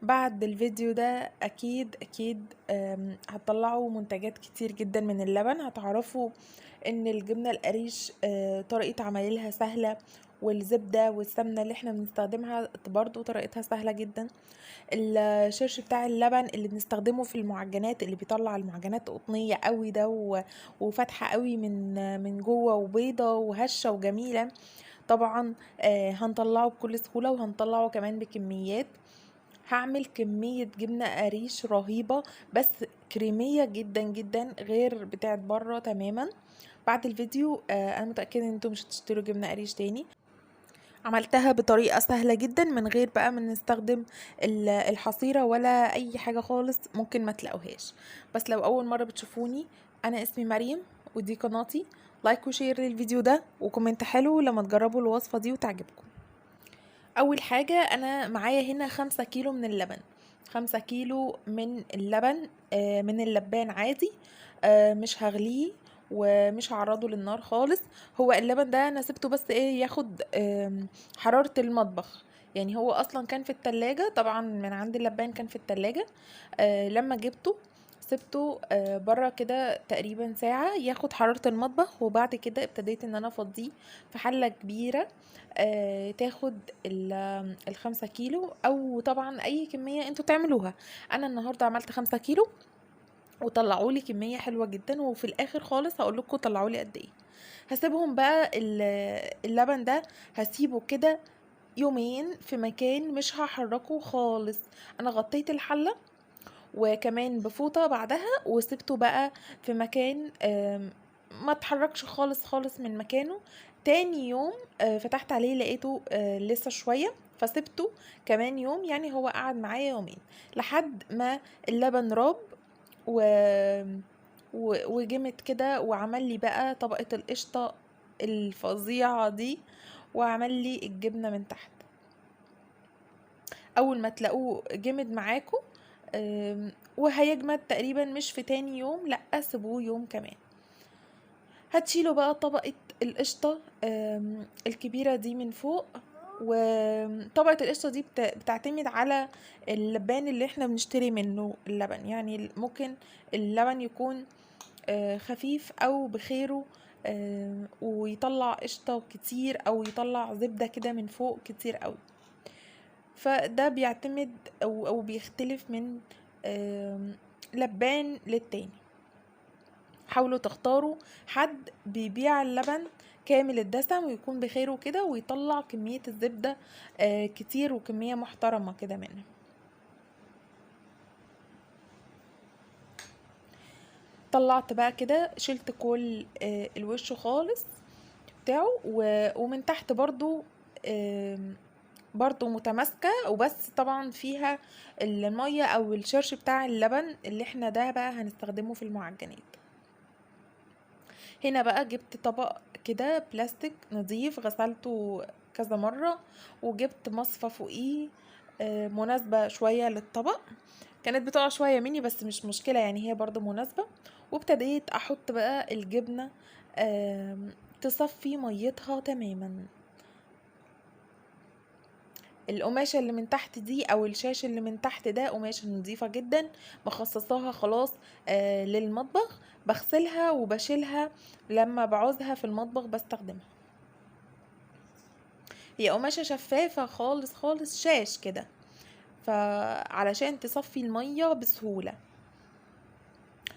بعد الفيديو ده اكيد اكيد هتطلعوا منتجات كتير جدا من اللبن. هتعرفوا ان الجبنة القريش طريقة عملها سهلة، والزبدة والسمنة اللي احنا بنستخدمها برضو طريقتها سهلة جدا. الشرش بتاع اللبن اللي بنستخدمه في المعجنات، اللي بيطلع المعجنات قطنية قوي ده وفاتحة قوي من جوه وبيضة وهشة وجميلة، طبعا هنطلعه بكل سهولة، وهنطلعه كمان بكميات. هعمل كمية جبنة قريش رهيبة، بس كريمية جدا جدا غير بتاعت بره تماما. بعد الفيديو انا متأكدة ان انتم مش هتشتروا جبنة قريش تاني. عملتها بطريقة سهلة جدا من غير بقى ما نستخدم الحصيرة ولا اي حاجة خالص، ممكن ما تلاقوهاش. بس لو اول مرة بتشوفوني، انا اسمي مريم ودي قناتي. like و share للفيديو ده و comment حلو لما تجربوا الوصفة دي وتعجبكم. اول حاجة انا معايا هنا 5 كيلو من اللبن، 5 كيلو من اللبن، من اللبان عادي، مش هغليه ومش هعرضه للنار خالص. هو اللبن ده انا سبته بس ياخد حرارة المطبخ، يعني هو اصلا كان في التلاجة، طبعا من عند اللبان كان في التلاجة. لما جبته سبته بره كده تقريبا ساعة ياخد حرارة المطبخ، وبعد كده ابتديت ان انا افضيه في حلة كبيرة، تاخد ال5 كيلو، او طبعا اي كمية انتوا تعملوها. انا النهاردة عملت 5 كيلو وطلعوا لي كمية حلوة جدا، وفي الاخر خالص هقول لكم طلعوا لي قد ايه. هسيبهم بقى اللبن ده هسيبه كده يومين في مكان مش هحركه خالص. انا غطيت الحلة وكمان بفوطة بعدها، وسبته بقى في مكان ما اتحركش خالص خالص من مكانه. تاني يوم فتحت عليه لقيته لسه شوية، فسبته كمان يوم، يعني هو قعد معايا يومين لحد ما اللبن راب وجمد كده، وعمل لي بقى طبقة القشطة الفظيعة دي، وعمل لي الجبنة من تحت. اول ما تلاقوه جمد معاكم، وهيجمد تقريبا مش في تاني يوم، لا سيبوه يوم كمان. هتشيلوا بقى طبقة القشطة الكبيرة دي من فوق. وطبقة القشطة دي بتعتمد على اللبان اللي احنا بنشتري منه اللبن، يعني ممكن اللبن يكون خفيف او بخيره، ويطلع قشطة كتير او يطلع زبدة كده من فوق كتير قوي. فده بيعتمد او بيختلف من لبان للتاني. حاولوا تختاروا حد بيبيع اللبن كامل الدسم ويكون بخيره كده، ويطلع كمية الزبدة كتير وكمية محترمة كده منه. طلعت بقى كده، شلت كل الوش خالص بتاعه، ومن تحت برضو متماسكة، وبس طبعا فيها المية او الشرش بتاع اللبن اللي احنا ده بقى هنستخدمه في المعجنات. هنا بقى جبت طبق كده بلاستيك نظيف، غسلته كذا مرة، وجبت مصفى فوقيه، مناسبة شوية للطبق، كانت بتقع شوية مني بس مش مشكلة، يعني هي برضو مناسبة. وابتديت احط بقى الجبنة، تصفي ميتها تماما. القماشة اللي من تحت دي او الشاش اللي من تحت ده قماشة نظيفة جدا، مخصصاها خلاص، للمطبخ، بغسلها وبشيلها لما بعوزها في المطبخ بستخدمها. هي قماشة شفافة خالص خالص، شاش كده، فعلشان تصفي المية بسهولة.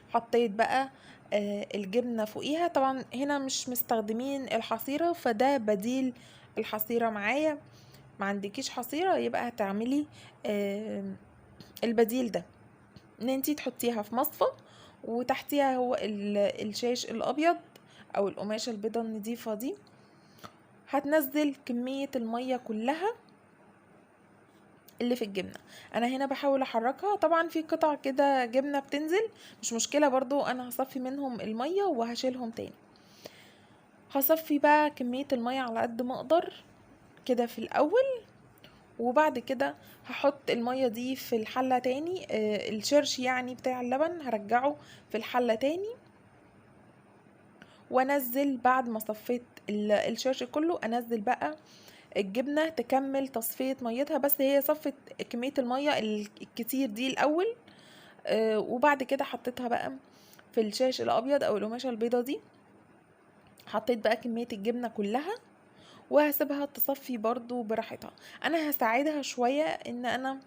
حطيت بقى الجبنة فوقيها. طبعا هنا مش مستخدمين الحصيرة، فده بديل الحصيرة معايا. ما عندكيش حصيرة يبقى هتعملي، البديل ده، ان انتي تحطيها في مصفى وتحتيها هو الشاش الابيض او القماشة البيضة النظيفة دي. هتنزل كمية المية كلها اللي في الجبنة. انا هنا بحاول احركها، طبعا في قطع كده جبنة بتنزل، مش مشكلة، برضو انا هصفي منهم المية وهشيلهم تاني. هصفي بقى كمية المية على قد ما اقدر كده في الاول، وبعد كده هحط المية دي في الحلة تاني، الشرش يعني بتاع اللبن هرجعه في الحلة تاني، وانزل بعد ما صفيت الشرش كله، انزل بقى الجبنة تكمل تصفية ميتها، بس هي صفت كمية المية الكتير دي الاول، وبعد كده حطيتها بقى في الشاش الابيض او القماشه البيضة دي. حطيت بقى كمية الجبنة كلها وهسيبها تصفي برضو براحتها. انا هساعدها شوية ان انا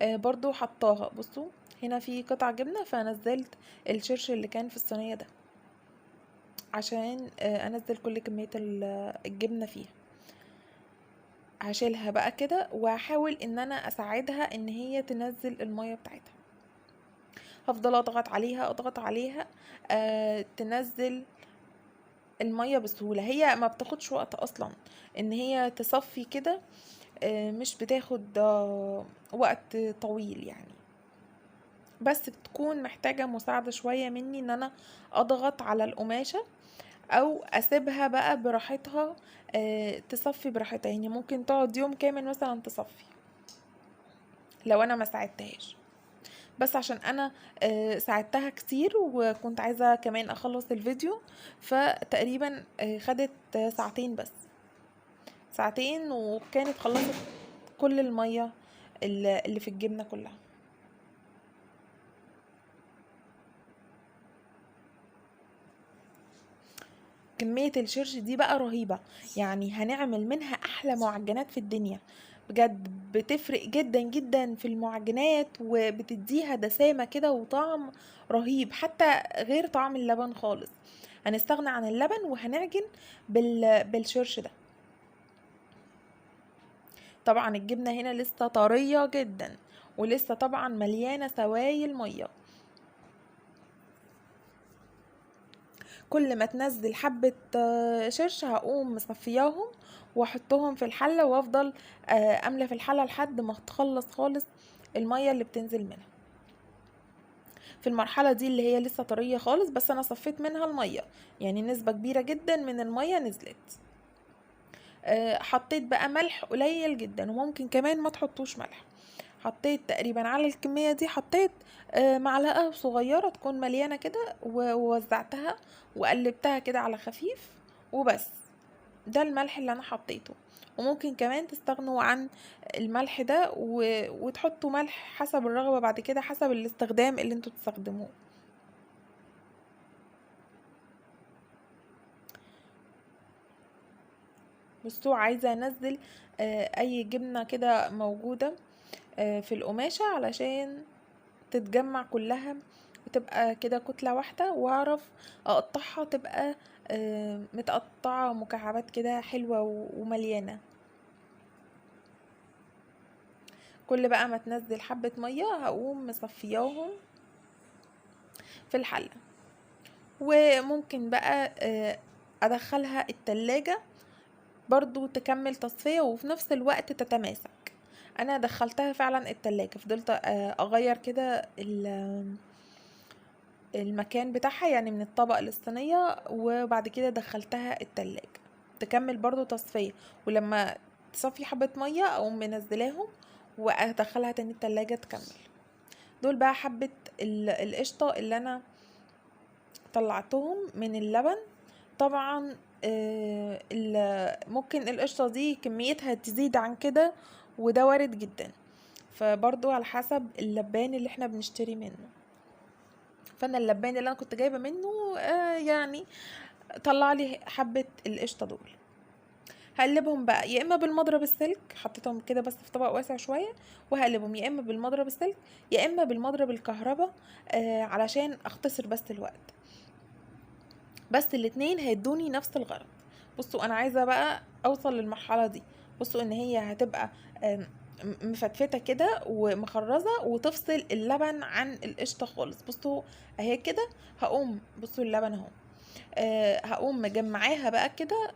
برضو حطاها. بصوا هنا في قطع جبنه، فنزلت الشرش اللي كان في الصينية ده عشان انزل كل كمية الجبنة فيها. هشيلها بقى كده وهحاول ان انا اساعدها ان هي تنزل المية بتاعتها. هفضل اضغط عليها اضغط عليها تنزل المية بسهولة. هي ما بتاخدش وقت اصلا ان هي تصفي كده، مش بتاخد وقت طويل يعني، بس بتكون محتاجة مساعدة شوية مني ان انا اضغط على القماشة او اسيبها بقى براحتها تصفي براحتها. يعني ممكن تقعد يوم كامل مثلا تصفي لو انا ما ساعدتهاش، بس عشان انا ساعدتها كتير وكنت عايزة كمان اخلص الفيديو، فتقريبا خدت ساعتين بس، ساعتين وكانت خلصت كل المية اللي في الجبنة كلها. كمية الشرش دي بقى رهيبة، يعني هنعمل منها احلى معجنات في الدنيا بجد. بتفرق جدا جدا في المعجنات وبتديها دسامة كده وطعم رهيب، حتى غير طعم اللبن خالص. هنستغنى عن اللبن وهنعجن بالشرش ده. طبعا الجبنة هنا لسه طرية جدا ولسه طبعا مليانة سوائل مية. كل ما تنزل حبة شرش هقوم مصفياهم واحطهم في الحلة، وافضل املى في الحلة لحد ما تخلص خالص المية اللي بتنزل منها. في المرحلة دي اللي هي لسه طرية خالص، بس انا صفيت منها المية، يعني نسبة كبيرة جدا من المية نزلت. حطيت بقى ملح قليل جدا، وممكن كمان ما تحطوش ملح. حطيت تقريبا على الكمية دي حطيت معلقة صغيرة تكون مليانة كده، ووزعتها وقلبتها كده على خفيف وبس. ده الملح اللي انا حطيته. وممكن كمان تستغنوا عن الملح ده وتحطوا ملح حسب الرغبة بعد كده، حسب الاستخدام اللي انتوا تستخدموه. بصوا عايزة انزل اي جبنة كده موجودة في القماشة علشان تتجمع كلها وتبقى كده كتلة واحدة، واعرف اقطعها تبقى متقطعة مكعبات كده حلوة ومليانة. كل بقى ما تنزل حبة مية هقوم مصفياهم في الحلة، وممكن بقى ادخلها التلاجة برضو تكمل تصفية وفي نفس الوقت تتماسك. انا دخلتها فعلا التلاجة، فضلت اغير كده المكان بتاعها، يعني من الطبق للصينية، وبعد كده دخلتها التلاجة تكمل برضو تصفية. ولما تصفي حبة مية اقوم منزلاهم وادخلها تاني التلاجة تكمل. دول بقى حبة القشطة اللي انا طلعتهم من اللبن. طبعا ممكن القشطة دي كميتها تزيد عن كده، وده وارد جدا، فبرضو على حسب اللبان اللي احنا بنشتري منه. فانا اللبان اللي انا كنت جايبه منه يعني طلع لي حبه القشطه دول. هقلبهم بقى يا اما بالمضرب السلك، حطيتهم كده بس في طبق واسع شوية وهقلبهم يا اما بالمضرب السلك يا اما بالمضرب الكهرباء علشان اختصر بس الوقت، بس الاتنين هيدوني نفس الغرض. بصوا انا عايزه بقى اوصل للمرحلة دي. بصوا ان هي هتبقى مفتفته كده ومخرزه وتفصل اللبن عن القشطه خالص. بصوا اهي كده، هقوم بصوا اللبن اهو، هقوم مجمعاها بقى كده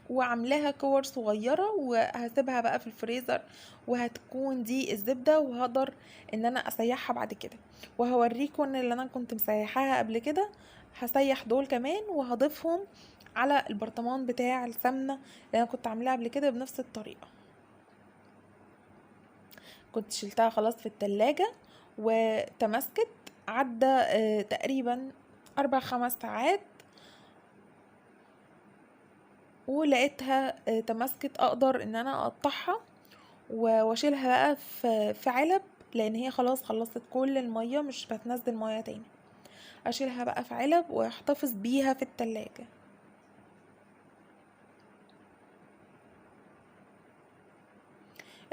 وعاملاها كور صغيرة، وهسيبها بقى في الفريزر، وهتكون دي الزبدة، وهقدر ان انا اسيحها بعد كده. وهوريكم ان اللي انا كنت مسيحاها قبل كده هسيح دول كمان وهضيفهم على البرطمان بتاع السمنة اللي انا كنت عاملاها قبل كده بنفس الطريقة. كنت شلتها خلاص في التلاجة وتماسكت، عدى تقريبا 4-5 ساعات. ولقيتها تماسكت، اقدر ان انا اقطعها واشيلها بقى في علب، لان هي خلاص خلصت كل المية، مش بتنزل مية تاني. اشيلها بقى في علب واحتفظ بيها في التلاجة.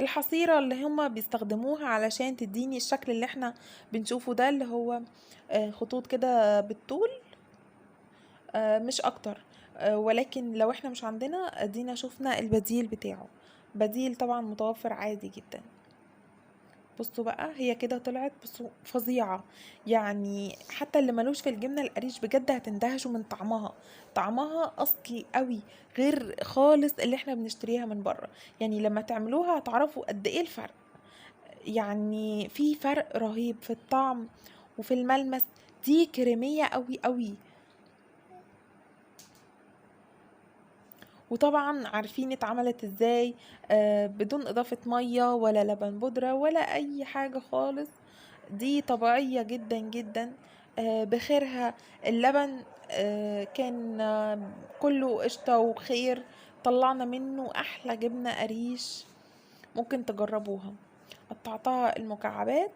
الحصيرة اللي هما بيستخدموها علشان تديني الشكل اللي احنا بنشوفه ده، اللي هو خطوط كده بالطول، مش اكتر، ولكن لو احنا مش عندنا ادينا شفنا البديل بتاعه، بديل طبعا متوفر عادي جدا. بصوا بقى هي كده طلعت، بصوا فظيعة، يعني حتى اللي ملوش في الجبنة القريش بجد هتندهشوا من طعمها. طعمها اصلي قوي، غير خالص اللي احنا بنشتريها من بره. يعني لما تعملوها هتعرفوا قد ايه الفرق، يعني في فرق رهيب في الطعم وفي الملمس. دي كريمية قوي قوي. وطبعا عارفين اتعملت ازاي، بدون اضافة مية ولا لبن بودرة ولا اي حاجة خالص، دي طبيعية جدا جدا، بخيرها. اللبن كان كله قشطة وخير، طلعنا منه احلى جبنة قريش ممكن تجربوها. قطعتها المكعبات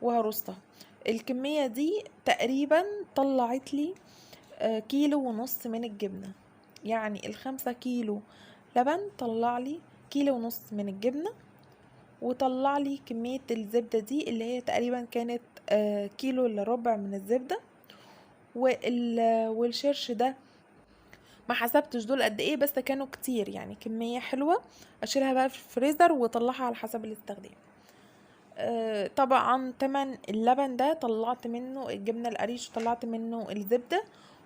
وهرصتها. الكمية دي تقريبا طلعت لي 1.5 كيلو من الجبنة، يعني 5 كيلو لبن طلع لي 1.5 كيلو من الجبنة، وطلع لي كمية الزبدة دي اللي هي تقريبا كانت 1.75 كيلو من الزبدة. والشرش ده ما حسبتش دول قد ايه، بس كانوا كتير، يعني كمية حلوة. اشيلها بقى في الفريزر واطلعها على حسب الاستخدام. طبعا تمن اللبن ده طلعت منه الجبنة القريش وطلعت منه الزبدة،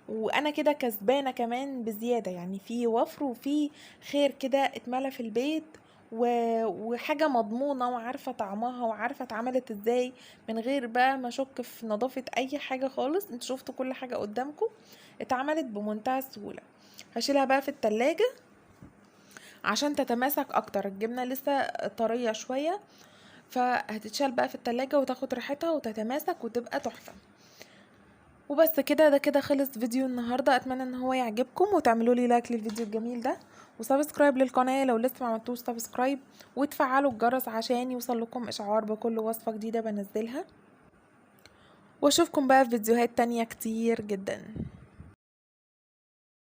وانا كده كسبانة كمان بزيادة، يعني في وفر وفي خير كده اتملى في البيت، وحاجة مضمونة وعارفة طعمها وعارفة اتعملت ازاي، من غير بقى ما اشك في نظافة اي حاجة خالص. انتوا شفتوا كل حاجة قدامكم اتعملت بمنتهى السهولة. هشيلها بقى في التلاجة عشان تتماسك اكتر، الجبنة لسه طرية شوية، فهتتشال بقى في التلاجة وتاخد راحتها وتتماسك وتبقى تحفة. وبس كده، ده كده خلص فيديو النهاردة. اتمنى ان هو يعجبكم وتعملوا لي like للفيديو الجميل ده، و subscribe للقناة لو لسه ما عملتوش subscribe، وتفعلوا الجرس عشان يوصل لكم اشعار بكل وصفة جديدة بنزلها. واشوفكم بقى في فيديوهات تانية كتير جدا.